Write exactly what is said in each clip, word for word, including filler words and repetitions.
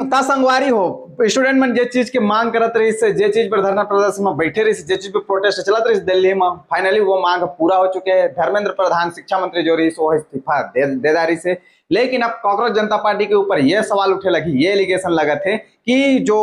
ता संगवारी हो, स्टूडेंट मन जे चीज के मांग करत रहिस, जे चीज पर धरना प्रदर्शन में बैठे रहिस, जे चीज पर प्रोटेस्ट चलत रहिस दिल्ली में, फाइनली वो मांग पूरा हो चुके हैं। धर्मेंद्र प्रधान शिक्षा मंत्री जो रहिस वो इस्तीफा दे, दे डारिस। लेकिन अब कांग्रेस जनता पार्टी के ऊपर ये सवाल उठे लगी, ये एलिगेशन लगत है कि जो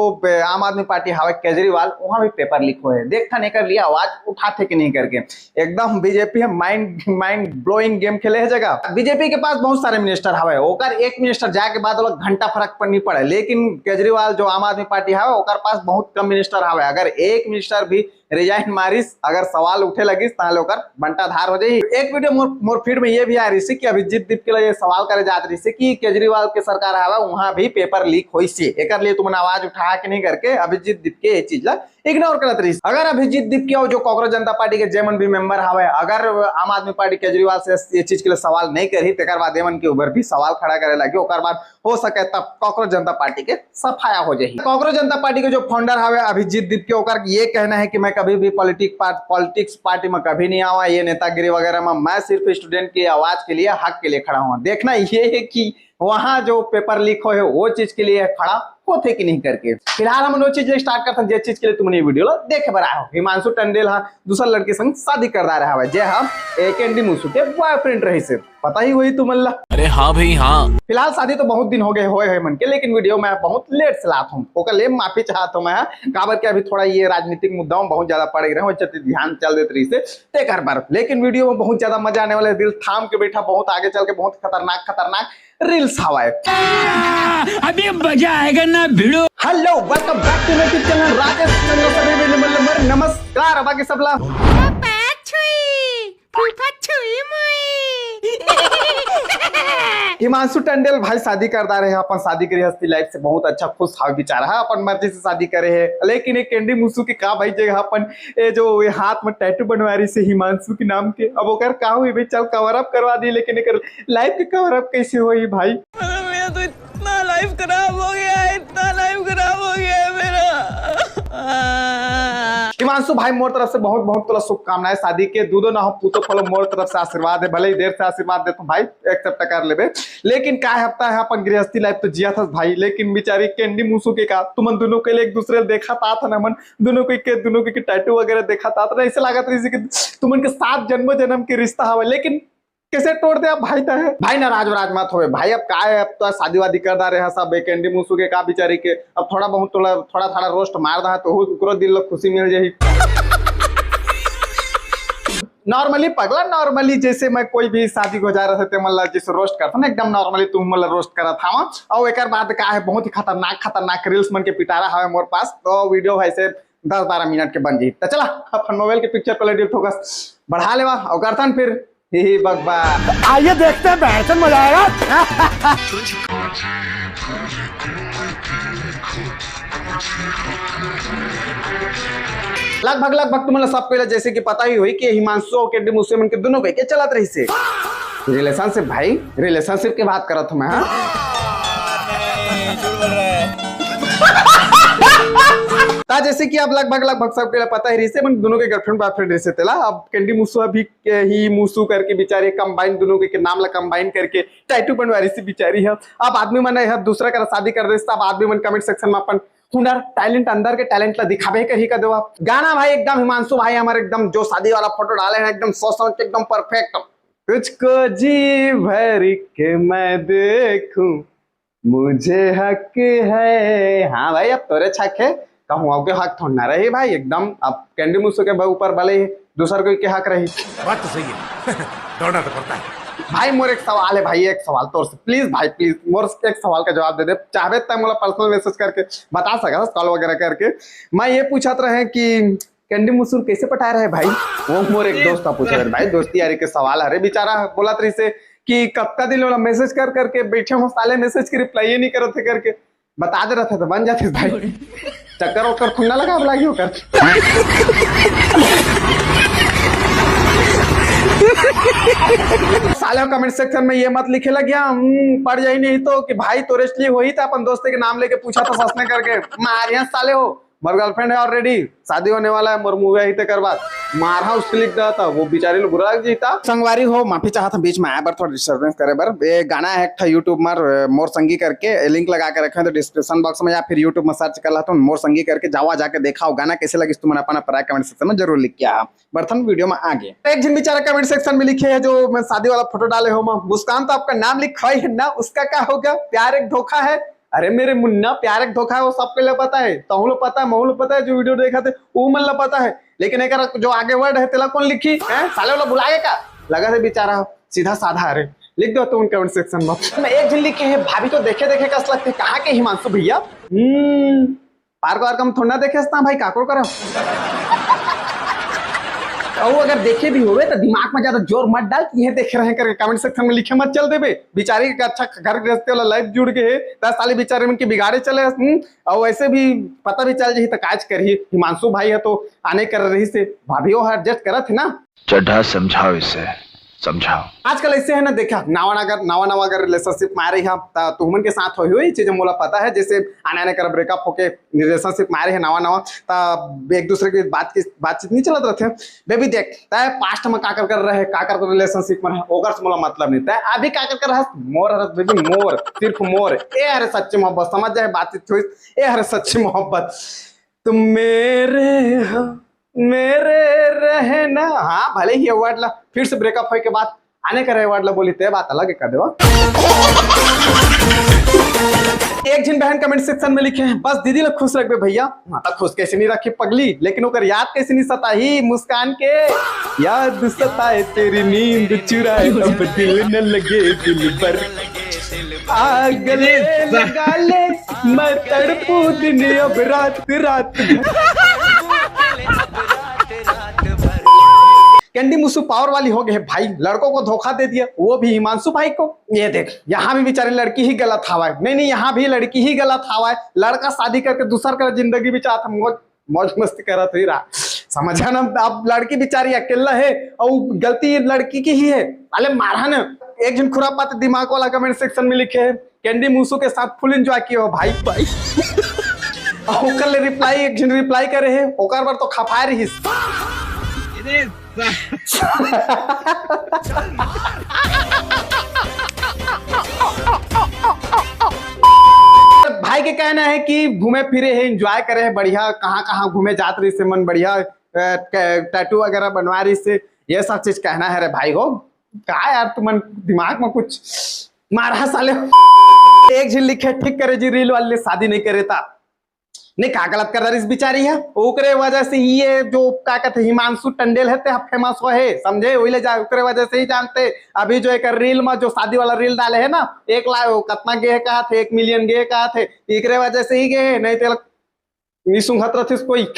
आम आदमी पार्टी हवे केजरीवाल, वहां भी पेपर लीक होए। देखथन एकर लिए आवाज उठाथे कि नहीं करके। एकदम बीजेपी है माइंड माइंड ब्लोइंग गेम खेले है जगह। बीजेपी के पास बहुत सारे मिनिस्टर हवे, ओकर एक मिनिस्टर जाए के बाद ओला घंटा फर्क पर नहीं पड़े। लेकिन केजरीवाल जो आम आदमी पार्टी हवे, ओकर पास बहुत कम मिनिस्टर हवे। अगर एक मिनिस्टर भी रिजाइन मारिस, अगर सवाल उठे लगिस, ताहले ओकर बंटा धार हो जाही। एक वीडियो मोर मोर फीड में ये भी आ रही थी कि अभिजीत दीप के लिए सवाल करे जात रही थी कि केजरीवाल के सरकार हवे, वहां भी पेपर लीक होइसे, एकर लिए तुमन आवाज उठा के नहीं करके अभिजीत दीप के ये चीज ला इग्नोर करत रहिस। अगर अभिजीत दीप के अउ जो कांग्रेस जनता पार्टी के जेमन भी मेंबर हवे, अगर आम आदमी पार्टी केजरीवाल से ये चीज के लिए सवाल नहीं करही, तेकर बाद एमन के ऊपर भी सवाल खड़ा करे लगी, ओकर बाद हो सके तब कांग्रेस जनता पार्टी के सफाया हो जाही। कांग्रेस जनता पार्टी के जो फाउंडर हवे अभिजीत दीप के, ओकर ये कहना है कि मैं कभी भी पॉलिटिक पार्ट पॉलिटिक्स पार्टी में कभी नहीं आवा, ये नेतागिरी वगैरह में, मैं सिर्फ स्टूडेंट की आवाज के लिए, हक के लिए खड़ा हूँ। देखना ये है कि वहां जो पेपर लीक होए है, वो चीज के लिए खड़ा होथे कि नहीं करके। फिलहाल हम वो चीज स्टार्ट करते हैं, जिस चीज के लिए तुमने ये वीडियो ला देखे बर आए हो। हिमांशु टंडेल हा दूसर लड़की संग शादी कर डारे हवे, जे हा कैंडी मूसू के बॉयफ्रेंड रहिस हे, पता ही होही तुमन ला। अरे हाँ भाई, हाँ। फिलहाल शादी तो बहुत दिन हो गए होए है मन के, लेकिन वीडियो मैं बहुत लेट से लात हूँ, ओकर लिए माफी चाहत हूँ मैं, काबर के अभी थोड़ा ये राजनीतिक मुद्दा में बहुत ज्यादा पड़ गए रहे, वजह से ध्यान चल देत रहिस हे तेकर बर। लेकिन वीडियो में बहुत ज्यादा मजा आने वाला है, दिल थाम के बैठा, बहुत आगे चल के बहुत खतरनाक खतरनाक रील्स हवाए। अभी मजा आएगा ना भिड़ो। Hello, welcome back to my YouTube channel Rajesh Chandra, सभी भी नंबर नंबर नमस्कार। अब आगे सबला पैर छुई, फूफा छुई मुई। हिमांशु टंडेल भाई शादी कर डारे हे, अपन शादी गृहस्थी लाइफ से बहुत अच्छा खुश हवे बेचारा, अपन मर्जी से शादी करे हे। लेकिन एक कैंडी मूसू के का भाई, जे अपन ये जो ये हाथ में टैटू बनवा रहिस हे हिमांशु के नाम के, अब ओकर का हुई भाई, चल कवर अप करवा दी, लेकिन एकर लाइफ के कवर अप कैसे होही भाई? मेरा तो इतना लाइफ खराब हो गया है, इतना लाइफ खराब हो गया है मेरा। हिमांशु भाई, मोर तरफ से बहुत बहुत तोला शुभकामनाएं शादी के। दूधो ना हो पूतो फलो, मोर तरफ से आशीर्वाद है, भले ही देर से आशीर्वाद देता हूँ भाई, एक्सेप्ट कर लेबे, लेकिन का हफ्ता है अपन गृहस्थी लाइफ तो जिया था भाई। लेकिन बेचारी कैंडी मूसू के का, तुमन दोनों के लिए एक दूसरे देखा तात ना मन, दोनों के के दोनों के, के टैटू वगैरह देखा तात ना, ऐसे लागत रही कि तुमन के सात जन्मों जन्म के रिश्ता हवे, लेकिन कैसे तोड़ दे आप भाई? तहे भाई नाराज वराज मत होवे भाई, अब का है, अब तो शादी वादी कर डारे हे सब, एक कैंडी मूसू के का बेचारी के, अब थोड़ा बहुत थोड़ा थोड़ा थोड़ा रोस्ट मार दा तो ओकरो दिल ला खुशी मिल जाही। नॉर्मली पगला, नॉर्मली जैसे मैं कोई भी शादी को जा रहा था, ते मन ला जैसे रोस्ट करता ना, एकदम नॉर्मली तुम मन ला रोस्ट करत हवा। और एकर बाद का है, बहुत ही खतरनाक खतरनाक रील्स मन के पिटारा हवे मोर पास, तो वीडियो है से दस बारह मिनट के बन जाही। तो चला अपन मोबाइल के पिक्चर क्वालिटी थोड़ा बढ़ा लेवा और करथन फिर ही बकबा। आइए देखते हैं, बहरचंद मजा आएगा। लगभग लगभग तुमन ला सब पहले जैसे कि पता ही हुई कि हिमांशु और कैंडी मूसू मन के दोनों के, के चलत रहिस हे रिलेशनशिप। भाई, रिलेशनशिप के बात करत हूँ मैं, हाँ? ता जैसे कि आप लगभग लगभग सबके लिए पता ही रहिस हे, मन दोनों के गर्लफ्रेंड बॉयफ्रेंड रहिस हे तेला। अब कैंडी मूसू अभी के ही मूसू करके बेचारी कंबाइन दोनों के, के नाम ला कंबाइन करके टैटू बनवा रहिस हे बेचारी हे। अब आदमी मन यह दूसरा करा शादी कर रहिस, अब आदमी मन कमेंट सेक्शन में अपन हुनर टैलेंट अंदर के टैलेंट ला दिखाबे करही का देवा। गाना भाई एकदम हिमांशु भाई हमारे एकदम जो शादी वाला फोटो डाले हैं एकदम सोच समझ के एकदम परफेक्ट। तुझको जी भर के मैं देखूं, मुझे हक है। हाँ भाई, अब तोरे हक है, कहूँ के हक थोड़ा ना रही भाई एकदम। अब कैंडी मूसू के ऊपर भले ही दूसर कोई के हक रही। बात तो सही है। दौड़ना तो पड़ता है। भाई मोर एक सवाल है भाई, एक सवाल तोर से प्लीज भाई, प्लीज मोर एक सवाल का जवाब दे दे। चाहबे त मोला पर्सनल मैसेज करके बता सकत हस, कॉल वगैरह करके। मैं ये पूछत रहे कि कैंडी मूसू कैसे पटाए रहे भाई? वो मोर एक दोस्त पूछे रहे भाई, दोस्ती यारी के सवाल हरे। बेचारा बोलत रहिस हे कि कतका दिन ओला मैसेज कर करके बैठे हो साले, मैसेज के रिप्लाई नहीं करत हे करके। बता दे रहा था तो बन जाते भाई। चक्कर वक्कर खुन्ना लगा लागी होकर। साले कमेंट सेक्शन में ये मत लिखे लग गया, हम्म, पड़ जाही नहीं तो कि भाई तोरे लिए होही था अपन दोस्त के नाम लेके पूछा था ससने करके। मारिया साले हो, मोर गर्लफ्रेंड है ऑलरेडी, शादी होने वाला है, मोर मुंह ही तेकर बाद मारहा उसके लिख देता, वो बेचारी ला बुरा लग जीता। संगवारी हो, माफी चाहत हूँ बीच में आए बर, थोड़ा डिस्टरबेंस करे बर। ये गाना है एक ठा YouTube में, अ, मोर संगी करके, लिंक लगा के रखे हैं तो डिस्क्रिप्शन बॉक्स में, या फिर YouTube में सर्च कर ला तुम मोर संगी करके, जावा जाके देखा हो गाना कैसे लगिस तुमन, अपन अपन राय कमेंट सेक्शन में जरूर लिख के आ। बरथन वीडियो में आगे। एक झन बेचारा कमेंट सेक्शन में लिखे है जो मैं शादी वाला फोटो डाले हो, माँ मुस्कान तो आपका नाम लिखवाई है ना, उसका क्या होगा? प्यार एक धोखा है। अरे मेरे मुन्ना, प्यार एक धोखा है, वो सबके लिए पता है, तहू लो पता है, महू लो पता है, जो वीडियो देखा थे वो मन ला पता है, लेकिन एक जो आगे वर्ड है तेला कौन लिखी है? साले वाला भुला गए का? लगा थे बेचारा सीधा साधा। अरे लिख दो तुम कमेंट सेक्शन में। मैं एक झन लिखे है, भाभी तो देखे देखे कस लगते, कहाँ के हिमांशु भैया? हम्म, पार्क वार्क में थोड़ा ना देखे हस ना भाई, काकरो करा। अउ अगर देखे भी होवे तो दिमाग में ज्यादा जोर मत डाल कि ये देखे रहे करके कमेंट सेक्शन में लिखे मत चल देबे। बेचारी के अच्छा घर गृहस्थी वाला लाइफ जुड़ गए है, दस साल बेचारे मन के बिगाड़े चले हस, हम्म? अउ वैसे भी पता भी चल जाही तो काज करही, हिमांशु भाई है तो आने कर रही से भाभी वो एडजस्ट करत है ना। चड्ढा समझाओ इसे, समझाओ। आजकल ऐसे है ना, देखा, नवा नगर, नवा नवा अगर रिलेशनशिप में आ रही है, त तुमन के साथ होई हुई चीज मोला पता है, जैसे आने आने कर ब्रेकअप होके रिलेशनशिप में आ रही है नवा नवा, त एक दूसरे की बात की बातचीत नहीं चलत रहते। बेबी देख, तय पास्ट में का कर कर रहे, का कर कर रिलेशनशिप में रहे, ओकर से मोला मतलब नहीं। तय अभी का कर कर रहे, मोर हरस बेबी, मोर, सिर्फ मोर। ए हरे सच्ची मोहब्बत, समझ जाए बातचीत हुई, ए हरे सच्ची मोहब्बत। तुम मेरे हो, मेरे रहना। हाँ, भले ही अवार्ड ला फिर से ब्रेकअप होए के बाद आने करे अवार्ड ला बोली, ते बात अलग है, कर देवा। एक झन बहन कमेंट सेक्शन में लिखे हैं, बस दीदी ला खुश रखबे भैया। माता खुश कैसे नहीं रखी पगली, लेकिन ओकर याद कैसे नहीं सताही मुस्कान के? याद सताए तेरी नींद चुराए, अब दिल न लगे दिल पर। आग ले लगा ले, मैं तड़पू दिन अब रात रात। कैंडी मुसु पावर वाली हो गए भाई, लड़कों को धोखा दे दिया, वो भी हिमांशु भाई को। ये देख, यहाँ भी बेचारी लड़की ही गलत हवा है। नहीं नहीं, यहाँ भी लड़की ही गलत हवा है। लड़का शादी करके दूसर का जिंदगी भी चाहता, मौज मौज मस्ती करत हुई रहा। समझा ना, अब लड़की बेचारी अकेला है और गलती लड़की की ही है। अले मारहा न। एक झन खुरापात दिमाग वाला कमेंट सेक्शन में लिखे है, कैंडी मूसू के साथ फुल एंजॉय किए हो भाई। भाई। ओकर ले रिप्लाई, एक झन रिप्लाई करे है, ओकर बर तो खपाए रहिस। भाई के कहना है कि घूमे फिरे है, एंजॉय करे है, बढ़िया कहाँ कहाँ घूमे जात रहिस हे मन, बढ़िया टैटू वगैरह बनवा रहिस हे, ये सब चीज कहना है रे भाई हो। का यार तुमन दिमाग में कुछ मारा साले। एक झिन लिखे ठीक करे जी रील वाले शादी नहीं करे था। नहीं, का गलत कर रही इस बिचारी है? ओकरे वजह से ही ये जो का कहते हिमांशु टंडेल है ते फेमस हो है, समझे? वही ले जा, ओकरे वजह से ही जानते। अभी जो एक रील में जो शादी वाला रील डाले है ना, एक लाख कतना गे कहा थे, एक मिलियन गे कहा थे, एकरे वजह से ही गए, नहीं तो नहीं सुंघत रहते कोई।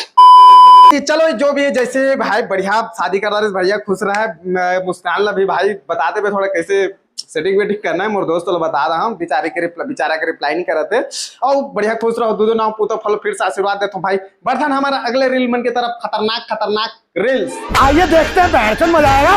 चलो जो भी है, जैसे भाई बढ़िया शादी कर रहा है, बढ़िया खुश रहा है। मुस्कान ला भी भाई बता देबे थोड़ा कैसे सेटिंग वेटिंग करना है, मोर दोस्त ला बता रहा हूँ, बेचारे के रिप्लाई, बेचारा के रिप्लाई नहीं करत है। और बढ़िया खुश रहो, दो दो नाम पूतो फल फिर से आशीर्वाद देता हूँ भाई। बढ़थन हमारा अगले रील मन की तरफ, खतरनाक खतरनाक रील्स। आइए देखते हैं, बहरचंद मजा आएगा।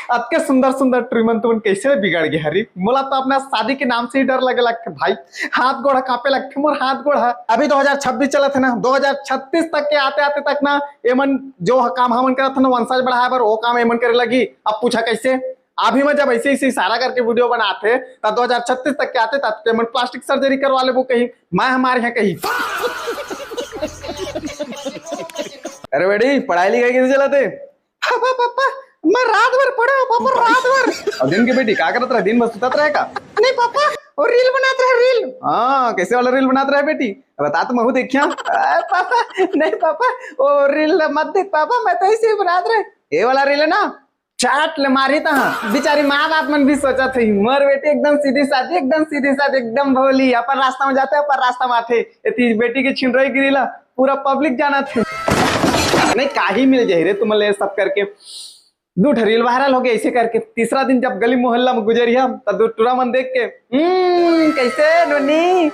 अतके सुंदर सुंदर ट्रिमन तुमन कैसे बिगड़ गए हरी? मोला तो अपना शादी के नाम से ही डर लगे लगथे भाई। हाथ गोड़ कांपे लगथे मोर हाथ गोड़। अभी दो हज़ार छब्बीस चलत है ना, दो हज़ार छत्तीस तक के आते आते तक ना, एमन जो काम हमन करत है ना, वंशज बढ़ाए बर वो काम एमन करे लगी। अब पूछा कैसे? अभी मैं जब ऐसे ऐसे इशारा करके वीडियो बनाते, तब दो हज़ार छत्तीस तक के आते, तब एमन प्लास्टिक सर्जरी करवा लेबो कहीं, मैं हमारे यहाँ कहीं। अरे बेटी, पढ़ाई लिखाई कैसे चलत हे? पापा, पापा, मैं रात भर पढ़े हूँ, पापा, रात भर। और दिन के बेटी, का करत रहे? दिन भर सुतत रहे का? नहीं पापा, वो रील बनात रहे, रील। हाँ, कैसे वाला रील बनात रहे बेटी? बता तो, महू देखिया। अरे पापा, नहीं पापा, वो रील मत देख पापा, मैं तो ऐसे ही बनात रहे। ये वाला रील है ना, चाट ले मारी ता। बिचारी माँ बाप मन भी सोचत हे, मोर बेटी एकदम सीधी सादी, एकदम सीधी सादी, एकदम भोली, अपन रास्ता में जाथे, अपन रास्ता में आथे। एती बेटी के छिनरई गिरी ला पूरा पब्लिक जानत हे। नहीं, काही मिल जाही रे तुमन ले सब करके। दू ठो रील वायरल हो गए ऐसे करके। तीसरा दिन जब गली मोहल्ला में गुजरिया, तब दू टूरा मन देख के, "हम्म, कैसे नोनी?"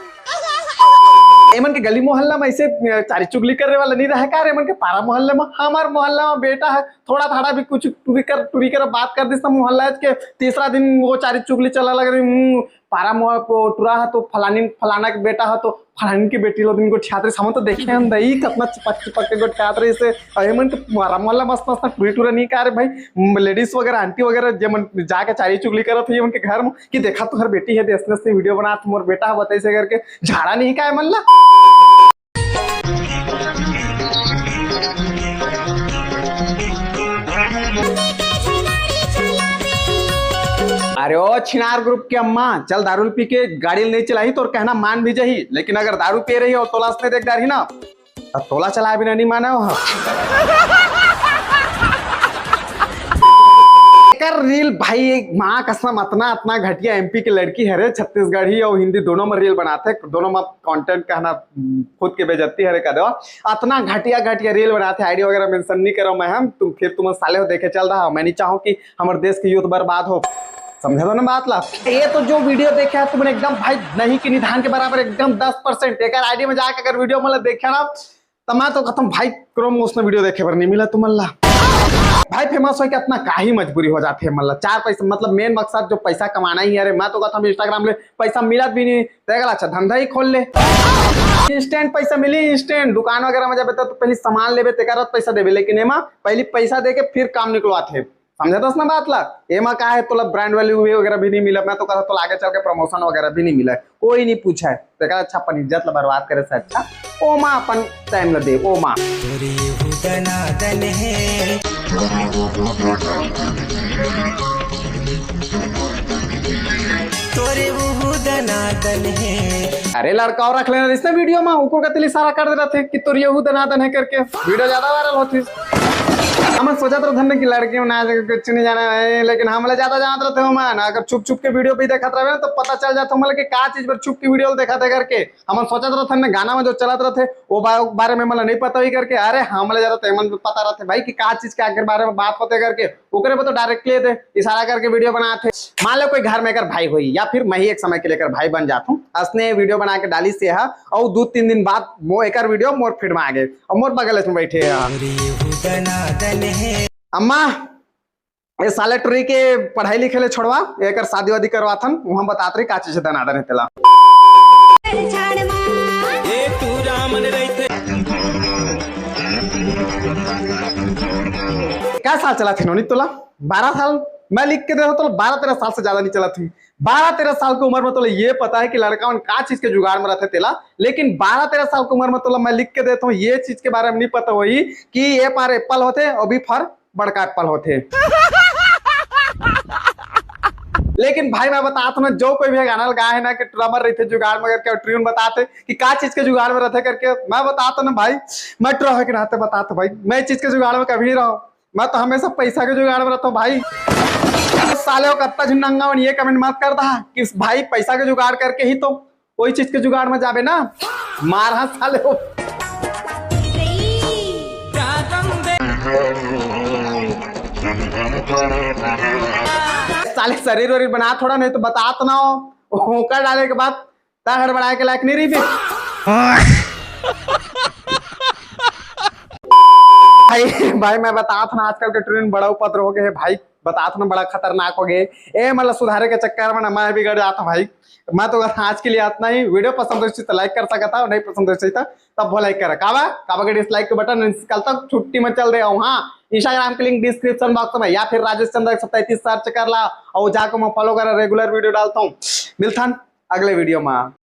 एमन के गली मोहल्ला में ऐसे, अ, चारी चुगली करे वाला नहीं रहे का रे? एमन के पारा मोहल्ला में, हमार मोहल्ला में बेटा है, थोड़ा थाड़ा भी कुछ टुरी कर, टुरी कर बात कर दिस ना मोहल्ला के, तीसरा दिन वो चारी चुगली चला लग रही, "हम्म, पारा मोह-, को टुरा है तो फलानी, फलाना के बेटा है तो फलानी के बेटी लो दिन को ठियात रही।" हम तो देखे हम दई, कितना चिपक चिपक के गोठियात रही से। अरे मन के पारा मोहल्ला मस्त मस्त टुरी टुरा नहीं का रे भाई, लेडीज वगैरह, आंटी वगैरह, जे मन जाके चारी चुगली करत है उनके घर में कि देखा तो हर बेटी है, देश से वीडियो बना, तुम्हार बेटा है, बताइए करके झाड़ा नहीं का है मन ला। अरे ओ छिनार ग्रुप के अम्मा, चल दारू पी के गाड़ी नहीं चलाही, तोर कहना मान भी जाही, लेकिन अगर दारू पी रही हो, तोला असने देख डारही ना, त तोला चलाए बिना नहीं माने हो। एकर रील भाई, एक माँ कसम, अतना, अतना घटिया एमपी के लड़की हरे, छत्तीसगढ़ी और हिंदी दोनों में रील बनाथे, दोनों में कंटेंट कहना, हम्म, खुद के बेइज्जती हरे का दो। अतना घटिया, घटिया रील बनाथे, आईडी वगैरह मेंशन नहीं करो मैं, हम, तुम फिर तुम साले हो देखे चल रहा हो। मैं नहीं चाहूँ कि हमारे देश के यूथ बर्बाद हो, समझे तो ना बात ला। ये तो जो वीडियो देखे है तुमने, एकदम भाई नहीं के निधान के बराबर, एकदम दस परसेंट। एक आईडी में जाके अगर वीडियो मतलब देखे ना, तो मैं तो कहता हूँ भाई, क्रोम में उसने वीडियो देखे पर नहीं मिला तुमन ला। भाई फेमस होए के इतना काहे मजबूरी हो जाथे मन ला? चार पैसा, मतलब मेन मकसद जो पैसा कमाना ही है। अरे मैं तो कहता हूँ इंस्टाग्राम ले पैसा मिलत भी नहीं, तो अगर अच्छा धंधा ही खोल ले, इंस्टेंट पैसा मिली, इंस्टेंट। दुकान वगैरह में जाबे तो पहले सामान लेबे, तेकर बाद पैसा देबे, लेकिन एमा पहले पैसा दे के फिर काम निकलवाथे। समझे तो ना बात ला? एमा का है, तोला ब्रांड वैल्यू वगैरह भी नहीं मिला, मैं तो कहता तोला आगे चल के प्रमोशन वगैरह भी नहीं मिला, कोई नहीं पूछा है। तेकर अच्छा अपन इज्जत ला बर्बाद करे से अच्छा ओमा अपन टाइम ला दे, ओमा। तोरे यहू दनादन हे, तोरे वहू दनादन हे। अरे लड़का और रख लेना रिश्ते वीडियो में, ऊपर का तिल इशारा कर दे रहे थे कि तोर यहू दनादन है करके वीडियो ज्यादा वायरल होती। हमन सोचत रहथन कि लड़की मन आज कुछ नहीं जाना है, लेकिन हमला ज्यादा जानत रहथे ओमन। अगर छुप छुप के वीडियो भी देखत रहबे ना, तो पता चल जाथे हमला कि का चीज पर छुप के वीडियो देखत है करके। हमन सोचत रहथन ना, गाना में जो चलत रहथे, वो बा-, बारे में हमला नहीं पता होही करके। अरे, हमला ज्यादा तो एमन पता रहथे भाई कि का चीज के आखिर बारे में बात होथे करके। ओकरे पर तो डायरेक्टली दे इशारा करके वीडियो बनाथे। मान लो कोई घर में एकर भाई होही, या फिर मैं ही एक समय के लिए एकर भाई बन जात हूँ, असने वीडियो बना के डाली से हा, और दो तीन दिन बाद मो एकर वीडियो मोर फीड में आ गए, और मोर बगल में बैठे है। अम्मा, ये साले टुरी के पढ़ाई लिखे ले छोड़वा, एकर शादी वादी करवाथन, वहां बतात रही का चीज दनादन है तेला। क्या साल चला थे नोनी तोला? बारह साल। मैं लिख के दे रहा हूँ तोला, बारह तेरह साल से ज्यादा नहीं चला थी। बारह तेरह साल की उम्र में तोला ये पता है कि लड़का मन का चीज के जुगाड़ में रहते तेला, लेकिन बारह तेरह साल की उम्र में तोला मैं लिख के देता हूँ, ये चीज के बारे में नहीं पता होही कि A for apple होथे और B for बड़का एप्पल होथे। लेकिन भाई मैं बतात हूँ ना, जो कोई भी गाना गाए है ना कि टुरा मन रहिथे जुगाड़ में करके, ट्यून बताथे कि का चीज के जुगाड़ में रहथे करके, मैं बतात हूँ ना भाई, मैं टुरा होए के नाते बतात हूँ भाई, मैं चीज के जुगाड़ में कभी नहीं रहो, मैं तो हमेशा पैसा के जुगाड़ में रहता हूँ भाई। साले हो कत्ता झुन्नंगा मन ये कमेंट मत कर दा कि भाई पैसा के जुगाड़ करके ही तो कोई चीज के जुगाड़ में जाबे ना, मार हाथ साले हो। साले शरीर वरीर बना थोड़ा, नहीं तो बतात ना हो, होकर डाले के बाद ता हड़बड़ाए के लायक नहीं रही बे। भाई, भाई मैं बतात ना, आजकल के ट्रेंड बड़ा उपद्रव हो गए है भाई, बतात ना बड़ा खतरनाक हो गए। ए मतलब सुधारे के चक्कर में ना मैं बिगड़ जाता भाई। मैं तो आज के लिए इतना ही। वीडियो पसंद हो तो लाइक कर सकता हो, नहीं पसंद हो तो तब भो लाइक कर। काबा काबा के डिसलाइक के बटन निकाल तक छुट्टी में चल रहे हो। हाँ, इंस्टाग्राम के लिंक डिस्क्रिप्शन बॉक्स में या फिर राजेश चंद्र एक सौ तैंतीस सर्च कर ला और जाकर मैं फॉलो कर रेगुलर वीडियो डालता हूँ। मिलथन अगले वीडियो में।